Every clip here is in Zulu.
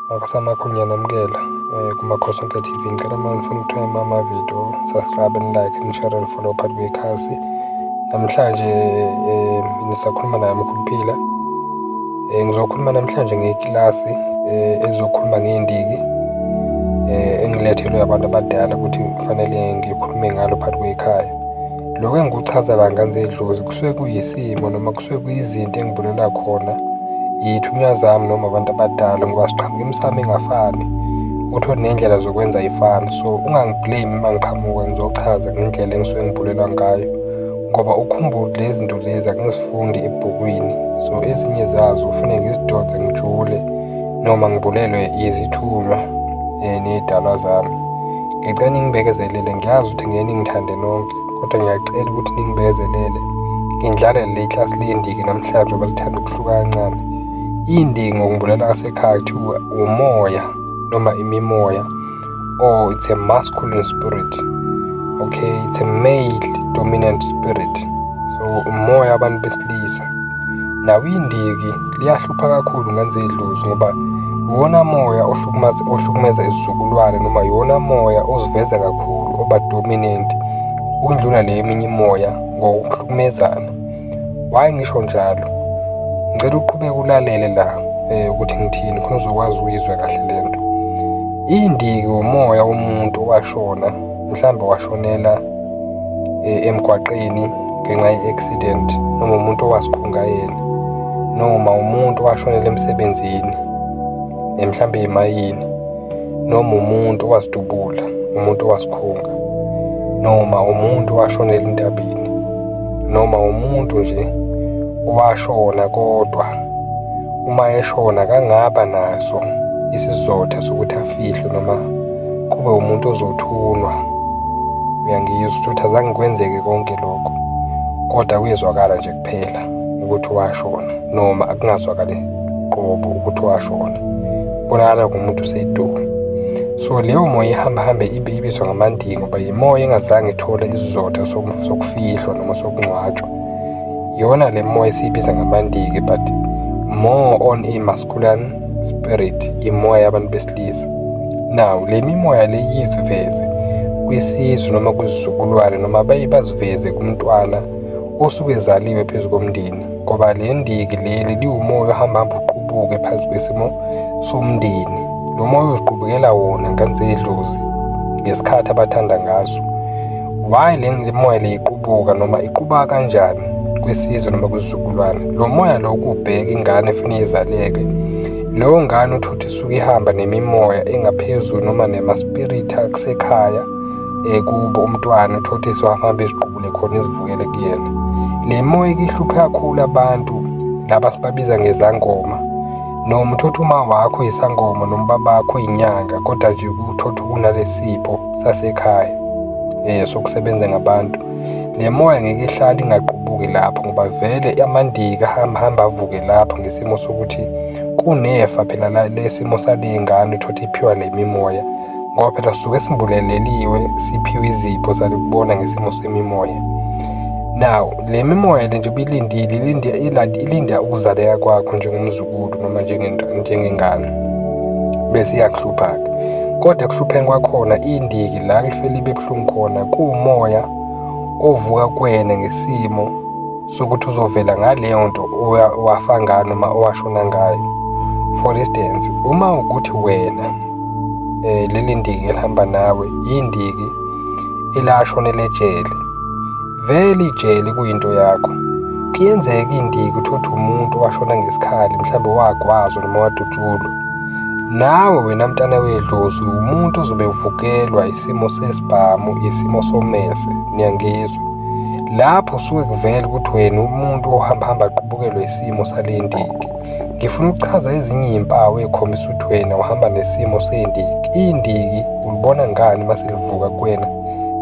Makhosi ngiyanamukela kuMakhosi Onke TV. Ngicela uma nifuna ukuthola ama-video, subscribe and like and share and follow phakathi kwekhasi. Namhlanje nisakhuluma naye Mkhuluphila. Ngizokhuluma namhlanje ngekilasi ezokhuluma ngey'ndiki engilethelwe abantu abadala ukuthi kufanele ngikhulume ngalo phakathi kwekhaya. Lokhu engikuchaza la ngane zedlozi kusuke kuyisimo noma kusuke kuyizinto engibulela khona iy'thunywa zami noma abantu abadala, ngoba siqhamuka imisamo engafani, uthole ney'ndlela zokwenza ayifani. So ungangi-blame uma ngiqhamuka ngizochaza ngendlela engisuke ngibulelwa ngayo, ngoba ukhumbule lezi zinto lezi angizifundi ebhukwini. So ezinye zazo kufuneka ngizidonse ngijule noma ngibulelwe izithunywa ney'dalwa zami. Ngicela ningibekezelele, ngiyazi ukuthi ngeke ningithande nonke, kodwa ngiyacela ukuthi ningibekezelele ngindlalele le klasi ley'ndiki namhlanje ngoba lithanda ukuhluka kancane. Iy'ndiki ngokungibulela kwasekhaya kuthiwa umoya noma imimoya, or it's a masculine spirit, okay, it's a male dominant spirit, so umoya wabantu besilisa. Nawo indiki liyahlupha kakhulu ngane zedlozi, ngoba iwona moya ohlukumeza isizukulwane, noma iwona moya oziveza kakhulu, oba dominant ukundlula le eminye imoya ngokuhlukumezana. Why ngisho njalo? Ngicela uqhubeke ulalele la ukuthi ngithini, khona uzokwazi ukuyizwa kahle lento. Indiki umoya womuntu owashona, mhlawumbe washonela emgwaqeni ngenxa ye-accident, noma umuntu owasikhunga yena, noma umuntu owashonela emsebenzini, mhlawumbe emayini, noma umuntu owazidubula, umuntu owasikhunga, noma umuntu owashonela entabeni, noma umuntu nje owashona kodwa uma eshona kangaba naso isizotha sokuthi afihlwe noma kube umuntu ozothunwa. Uyangizwa ukuthi azange kwenzeke konke lokho, kodwa kuyezwakala nje kuphela ukuthi washona, noma akungazwakali qobo ukuthi washona, bonakala ngumuntu useduku. So leyo moya ihamba hambe ibe ibizwa ngamandiki, ngoba yimoya engazange ithole isizotha sokufihlwa noma sokungcwatshwa. Iyona le moya esiyibiza ngamandiki, but more on a masculine spirit, imoya yabantu besilisa. Now le mimoya le yiziveze kwisizwe noma kwisizukulwane, noma baye baziveze kumntwana osuke ezaliwe phezu komndeni, ngoba le ndiki leli liwumoya ohamba hamba uqubuke phansi kwesimo somndeni. Lo moya uziqubukela wona ngane zedlozi ngesikhathi abathanda ngaso. Why le moya le iqubuka noma iqubuka kanjani kwisizwe noma kwisizukulwane? Lo moya lo kubheka ingane efuna izaleke, leyo ngane uthutha isuke ihamba nemimoya engaphezulu noma nema-spirit akusekhaya kubo umntwana, uthothe isohamba iziqubule khona izivukele kuyena. Le moya ihluphe kakhulu abantu laba sibabiza ngezangoma, noma uthothe uma wakho isangoma noma ubabakho inyanga, kodwa nje uthothe kunalesipho sasekhaya sokusebenza ngabantu. Le moya ngeke ihlale ingaqubuki lapho, ngoba vele amandiki ahamba hamba avuke lapho ngesimo sokuthi kunefa phela lesimo sale ngane uthothe iphiwa le mimoya, ngoba phela sisuke simbuleleliwe siphiwe izipho salikubona ngesimo semimoya. Now le mimoya le nje bilindile ilinda ukuzaleka kwakho njengomzukulu noma njengengane, bese iyakuhlupha-ke. Kodwa ekuhlupheni kwakhona indiki la lifele ibe buhlungu khona kuwumoya ovuka kuwena ngesimo sokuthi uzovela ngaleyo nto owafa ngayo noma owashona ngayo. For instance, uma ukuthi wena leli ndiki elihamba nawe yindiki elashonela ejele, vele ijele kuyinto yakho. Kuyenzeka indiki uthothe umuntu owashona ngesikhali, mhlawumbe wagwazwa noma wadutshulwa. Nawe wena mntana wedlozi umuntu ozobe uvukelwa isimo sesibhamu, isimo somese, niyangizwa. Lapho suke kuvela ukuthi wena umuntu ohamba hamba aqubukelwe isimo sale ndiki. Ngifuna ukuchaza ezinye iy'mpawu ey'khombisa ukuthi wena uhamba nesimo sendiki. Indiki ulibona ngani uma selivuka kuwena,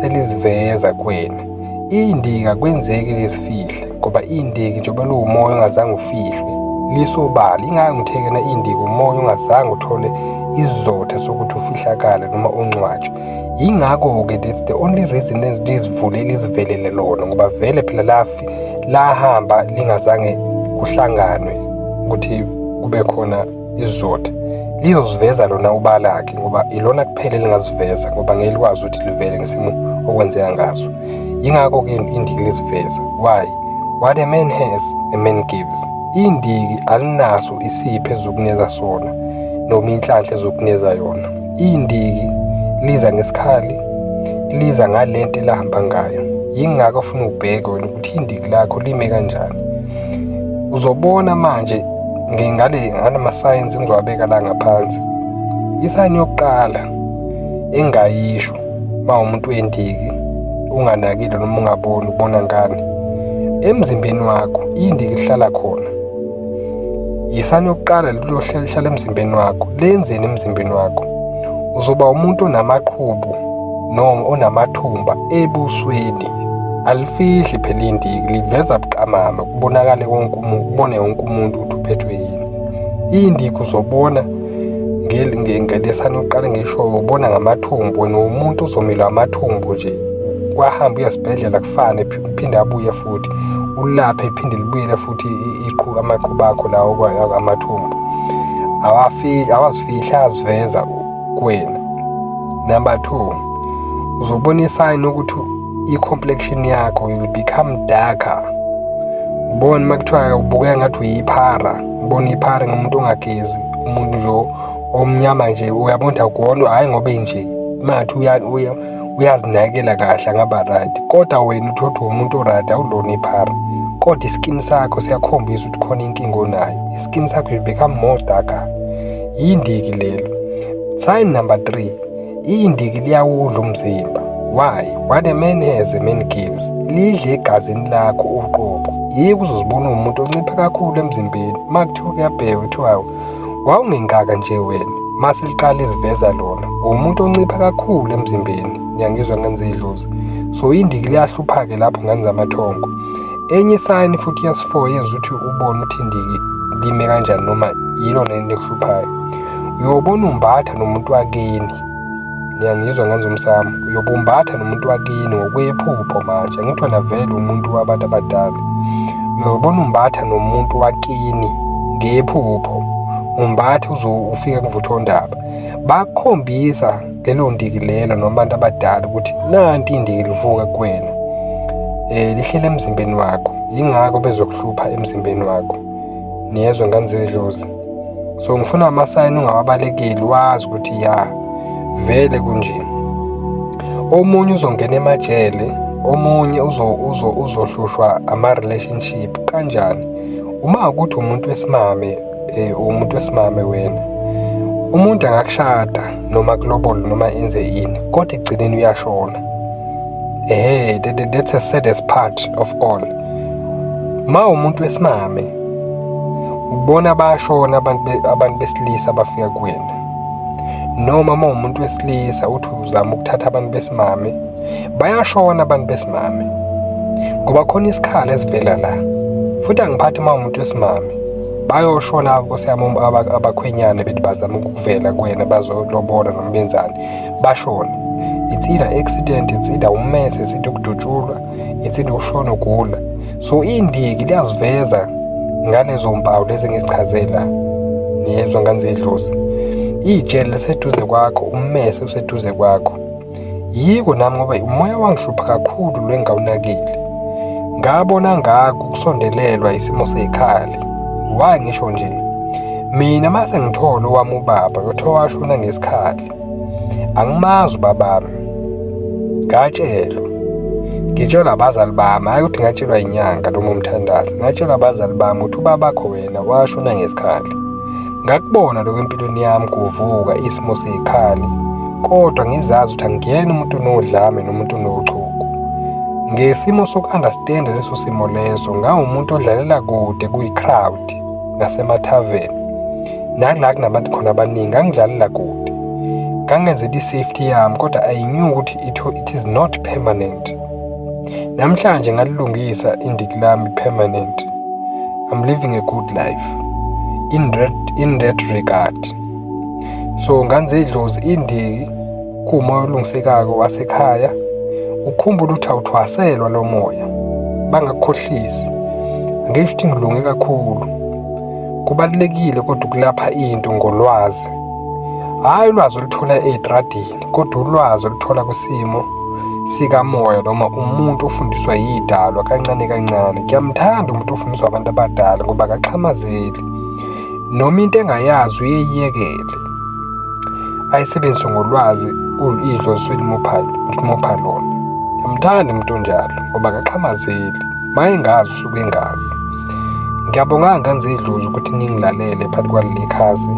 seliziveza kuwena? Indiki akwenzeki lizifihle, ngoba indiki njengoba liwumoya ongazange ufihlwe, lisobala. Ingako ngithe-ke indiki umoya ongazange uthole isizotha sokuthi ufihlakale noma ungcwatshwe. Yingakho-ke that's the only reason lizivule lizivelele lona, ngoba vele phela lahamba lingazange kuhlanganwe ukuthi kube khona isizotha. Liyoziveza lona ubala-ke ngoba ilona kuphela elingaziveza ngoba ngeke likwazi ukuthi livele ngesimo okwenzeka ngaso. Yingakho-ke indiki liziveza. Why? What a man has, a man gives. Indiki alinaso isipho ezokunikeza sona noma inhlanhla ezokunikeza yona. Indiki liza ngesikhali, liza ngalento elahamba ngayo. Yingakho ufuna ubheke wena ukuthi indiki lakho lime kanjani. Uzobona manje ngale ngalama-signs engizowabeka la ngaphansi. Isayini yokuqala engayisho uma umuntu wendiki unganakile noma ungaboni ubona ngani emzimbeni wakho indiki lihlala khona. Yisani yokuqala liyohlala emzimbeni wakho, lenzeni emzimbeni wakho. Uzoba umuntu onamaqhubu noma onamathumba ebusweni. Alifihli phela indiki, liveza buqamama kubonakale wonke umuntu, kubone wonke umuntu ukuthi uphethwe yini. Indiki uzobona ngelesani yokuqala ngisho ubona ngamathumbu, wena umuntu ozomilwa amathumbu nje. Kwahamba uya esibhedlela kufane phinde abuye futhi ulaphe iphinde libuyele futhi iqhu amaqhuba akho lawo amathumbu awafihli awazifihli aziveza kuwena. Number 2, uzobona isayini ukuthi i-complexion yakho will become darker. Ubona uma kuthiwa ubukeka ngathi uyiphara, ubona iphara ngomuntu ongagezi, umuntu nje omnyama nje uyabona ukuthi akuwona, hhayi ngoba enje uma ngathi uyazinakekela kahle angaba right, kodwa wena uthole ukuthi umuntu o-right awulona iphara, kodwa iskin sakho siyakhombisa ukuthi khona inkinga onayo. Iskin sakho you become more darker. Yindiki lelo. Sign number 3, indiki liyawudla umzimba. Why? What a man has, a man gives. Lidle egazini lakho uqobo. Yiko uzozibona uwumuntu oncipha kakhulu emzimbeni. Uma kuthiwa kuyabhekwa kuthiwa wawungengaka nje wena, mase liqala iziveza lona uwumuntu oncipha kakhulu emzimbeni. Niyangizwa ngane zedlozi? So indiki liyahlupha-ke lapho ngane zamathongo. Enye isayini futhi yesi-4 yenza ukuthi ubone ukuthi indiki lime kanjani noma yilona yini ekuhluphayo. Uyobona umbatha nomuntu wakini. Niyangizwa ngane zomsamo? Uyobumbatha nomuntu wakini ngokwephupho manje. Angithi wena vele umuntu wabantu abadala. Uyobona umbatha nomuntu wakini ngephupho. Umbatha uze ufike kuvuthondaba. Bakukhombisa lelo ndiki lelo noma abantu abadala ukuthi nanti indiki livuka kuwena. Lihlele emzimbeni wakho. Yingakho bezokuhlupha emzimbeni wakho. Niyezwa ngane zedlozi? So ngifuna amasayini ungawabalekeli, wazi ukuthi ya vele kunje. Omunye uzongena emajele, omunye uzohlushwa ama-relationship. Kanjani? Uma ukuthi umuntu wesimame, umuntu wesimame wena, umuntu angakushada noma kulobole noma enze ini, kodwa ekugcineni uyashona. Ehhe, that's the saddest part of all. Ma umuntu wesimame ubona bayashona abantu besilisa abafika kuwena, noma uma umuntu wesilisa uthi uzama ukuthatha abantu besimame, bayashona abantu besimame ngoba khona isikhala esivela la. Futhi angiphathi uma umuntu wesimame, bayoshona nkosi yami abakhwenyane bethi bazama ukuvela kuwena bazolobola noma benzani, bashona. It's either accident, it's either ummese, it's either ukudutshulwa, it's either ushona ugula. So indiki liyaziveza ngalezo mpawu lezi engizichazela. Niyezwa ngane zedlozi? Ijele liseduze kwakho, ummese useduze kwakho. Yiko nami ngoba umoya wangihlupha kakhulu lo engawunakile. Ngabona ngako ukusondelelwa isimo sekhali. Why ngisho nje? Mina mase ngithola owami ubaba kuthiwa washona ngesikhali. Angimazi ubabami. Ngatshelwa. Ngitshelwa abazali bami, hhayi ukuthi ngatshelwa inyanga noma umthandazi. Ngatshelwa abazali bami ukuthi ubabakho wena washona ngesikhali. Ngakubona lokho empilweni yami kuvuka isimo sekhali, kodwa ngizazi ukuthi angiyena umuntu onodlame nomuntu onochuku. Ngesimo soku-understand leso simo leso, ngawumuntu odlalela kude kwi-crowd nasemathaveni. Nakula kunabantu khona abaningi, ngangidlalela kude. Ngangenzela i-safety yami, kodwa I knew ukuthi it is not permanent. Namhlanje ngalilungisa indiki lami permanent. I'm living a good life in that regard. So ngane zedlozi, indiki kuwumoya olungisekako wasekhaya. Ukhumbule ukuthi awuthwaselwa lo moya, bangakukhohlisi. Angisho ukuthi ngilunge kakhulu, kubalulekile kodwa ukulapha into ngolwazi. Hhayi ulwazi oluthola ey'tradini, kodwa ulwazi oluthola kwisimo sikamoya noma umuntu ofundiswa yidalwa kancane kancane. Ngiyamthanda umuntu ofundiswa abantu abadala ngoba akaxhamazeli. Noma into engayazi uyeyiyekele. Ayisebenzise ngolwazi idlozi elimupha lona. Ngiyamthanda umuntu onjalo ngoba akaxhamazeli. Uma engazi usuke engazi. Ngiyabonga ngane zedlozi ukuthi ningilalele phakathi kwaleli khasi.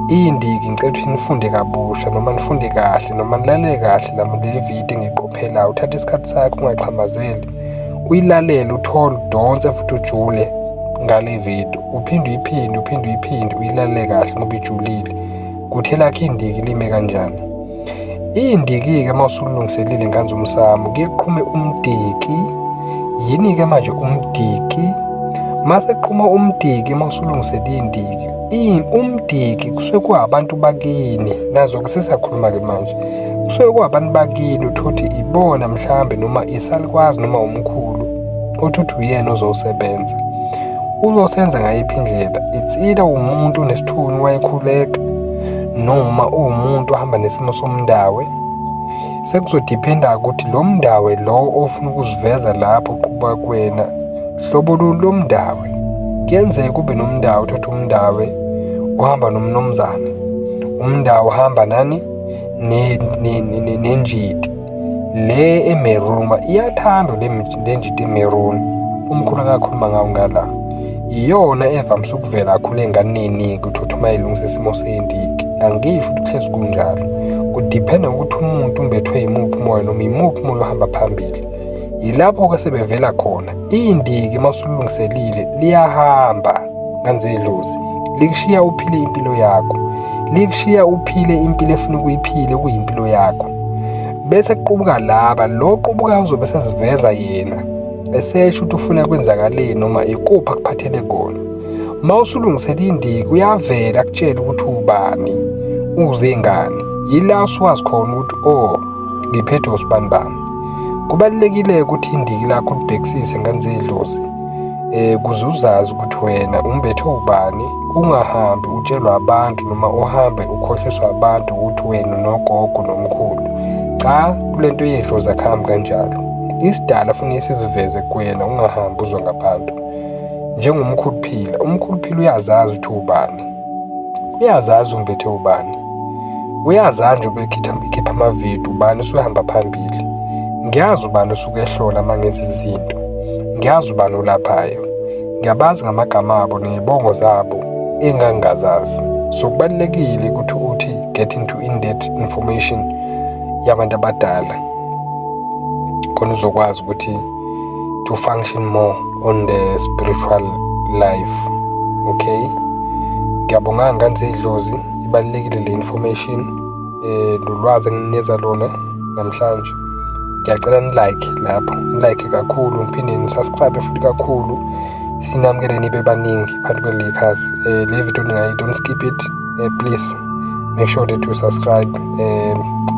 Indiki ngicela ukuthi nifunde kabusha noma nifunde kahle noma nilalele kahle leli video engiyiqophelayo. Uthathe isikhathi sakho ungaxhamazeli. Uyilalele uthole udonse futhi ujule ngale video. Uphinde uyiphinde uphinde uyiphinde uyilalele kahle ngoba ijulile. Kuthi elakho indiki lime kanjani. Indiki-ke uma usulungiselile ngane zomsamo kuye kuqhume umdiki. Yini-ke manje umdiki? Mase kuqhuma umdiki uma usulungisele indiki, umdiki kusuke kuwabantu bakini. Nazo-ke sesiyakhuluma-ke manje. Kusuke kuwabantu bakini uthole ukuthi ibona mhlambe noma isalukwazi noma umkhulu othi uthi uyena ozosebenza. Uzosenza ngayiphi indlela? It's either umuntu onesithunzi wayekhuleka noma uwumuntu ohamba nesimo somndawe. Sekuzodiphenda ukuthi lo mndawe lo ofuna ukuziveza lapho uqhuba kuwena hlobo luni lomndawe. Kuyenzeka kube nomndawe uthathe umndawe uhamba nomnumzane, umndawe uhamba nani nenjiti. Le emeruma iyathandwa le njiti emeruni umkhulu akakhuluma ngawo ngala iyona evamise ukuvela kakhulu enganeni-ke uthi uma ilungisa isimo sentiki. Angisho ukuthi kuhlezi kunjalo, kudiphenda ngokuthi umuntu umbethwe yimuphi umoya noma yimuphi umoya ohamba phambili. Yilapho-ke sebevela khona iy'ndiki uma usulungiselile liyahamba ngane zedlozi likushiya uphile impilo yakho, likushiya uphile impilo efuna ukuyiphila okuyimpilo yakho. Bese kuqubuka laba, lo qubukayo uzobe seziveza yena esesho ukuthi ufuna kwenzakaleni noma ikuphi akuphathele kona. Uma usulungisela indiki uyavela akutshele ukuthi ubani, uze ngani. Yila usuwazi khona ukuthi oh ngiphethe usibanibani. Kubalulekile ukuthi indiki lakho ulibhekisise ngane zedlozi ukuze uzazi ukuthi wena umbethe ubani, ungahambi utshelwa abantu noma uhambe ukhohliswa abantu ukuthi wena unogogo nomkhulu. Cha, kule nto yedlozi akuhambi kanjalo. Isidala funeka siziveze kuwena ungahambi uzwa ngabantu. Njengomkhulu Phila, umkhulu Phila uyazazi ukuthi ubani. Uyazazi umbethe ubani. Uyazazi nje ubekhipha amavidiyo ubani usuhamba phambili. Ngiyazi ubani osuke ehlola uma ngenza izinto. Ngiyazi ubani olaphayo. Ngiyabazi ngamagama abo ney'bongo zabo engangingazazi. So kubalulekile ukuthi uthi get into in-depth information yabantu abadala khona uzokwazi ukuthi to function more on the spiritual life. Okay, ngiyabonga ngane zedlozi, ibalulekile le information lolwazi enginikeza lona namhlanje. Ngiyacela ni-like lapho, ni-like kakhulu, niphinde ni-subscribe futhi kakhulu, sinamukele nibe baningi phakathi kwaleli khasi. Le video ningayi, don't skip it, please make sure that you subscribe,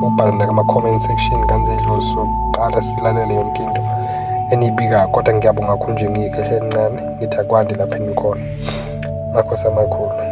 ubhale nakama-comment section ngane zedlozi, soqala silalele yonke into eniyibikayo. Kodwa ngiyabonga kakhulu nje, ngiyikhehla elincane, ngithi akwande lapho enikhona. Makhosi amakhulu.